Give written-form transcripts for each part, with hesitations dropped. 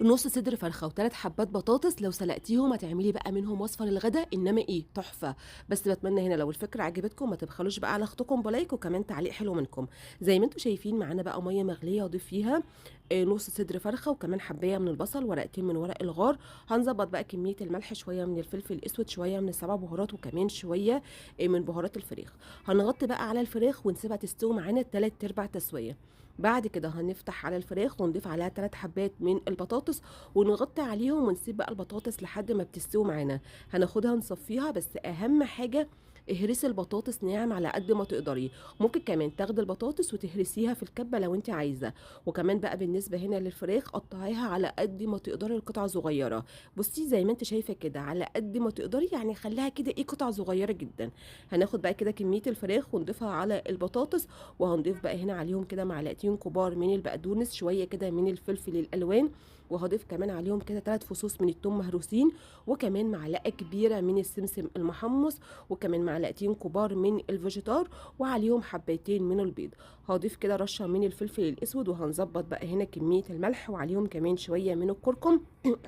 نص صدر فرخة وثلاث حبات بطاطس، لو سلقتيهم هتعملي بقى منهم وصفه للغدا انما ايه تحفه. بس بتمنى هنا لو الفكرة عجبتكم ما تبخلوش بقى على اختكم ب like وكمان تعليق حلو منكم. زي ما انتم شايفين معانا بقى مية مغليه اضيف فيها نص صدر فرخة وكمان حبايه من البصل، ورقتين من ورق الغار. هنظبط بقى كمية الملح، شوية من الفلفل الاسود، شوية من السبع بهارات، وكمان شوية من بهارات الفراخ. هنغطي بقى على الفراخ ونسيبها تستوي معانا 3/4 تسويه. بعد كده هنفتح على الفراخ ونضيف عليها 3 حبات من البطاطس ونغطي عليهم ونسيب بقى البطاطس لحد ما بتستوي معانا. هناخدها نصفيها، بس اهم حاجة اهرسي البطاطس ناعم على قد ما تقدري. ممكن كمان تاخدي البطاطس وتهرسيها في الكبه لو انت عايزه. وكمان بقى بالنسبة هنا للفراخ قطعيها على قد ما تقدري القطع صغيرة. بصي زي ما انت شايفه كده على قد ما تقدري، يعني خليها كده ايه قطع صغيرة جدا. هناخد بقى كده كمية الفراخ ونضيفها على البطاطس، وهنضيف بقى هنا عليهم كده معلقتين كبار من البقدونس، شوية كده من الفلفل الالوان، وهضيف كمان عليهم كده 3 فصوص من الثوم مهروسين، وكمان معلقه كبيرة من السمسم المحمص، وكمان معلقتين كبار من الفيجيتار، وعليهم حبيتين من البيض. هضيف كده رشه من الفلفل الاسود، وهنظبط بقى هنا كمية الملح، وعليهم كمان شوية من الكركم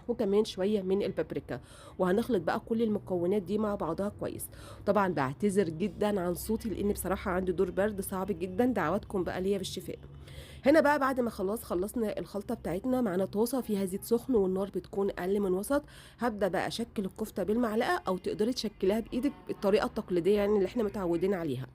وكمان شوية من البابريكا، وهنخلط بقى كل المكونات دي مع بعضها كويس. طبعا بعتذر جدا عن صوتي لان بصراحة عندي دور برد صعب جدا، دعواتكم بقى ليا بالشفاء. هنا بقى بعد ما خلاص خلصنا الخلطة بتاعتنا، معانا طاسه فيها زيت سخن والنار بتكون اقل من وسط. هبدا بقى اشكل الكفتة بالمعلقه، او تقدري تشكليها بايدك بالطريقة التقليدية يعني اللي احنا متعودين عليها.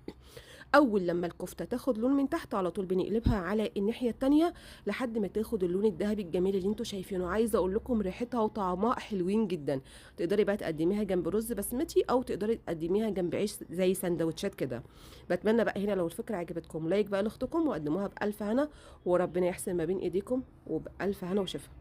اول لما الكفتة تاخد لون من تحت على طول بنقلبها على الناحية التانية لحد ما تاخد اللون الذهبي الجميل اللي انتوا شايفينه. عايزه اقول لكم ريحتها وطعمها حلوين جدا. تقدري بقى تقدميها جنب رز بسمتي، او تقدري تقدميها جنب عيش زي سندوتشات كده. بتمنى بقى هنا لو الفكرة عجبتكم like بقى لاختكم، وقدموها بالف هنا، وربنا يحسن ما بين ايديكم، وبالف هنا وشفا.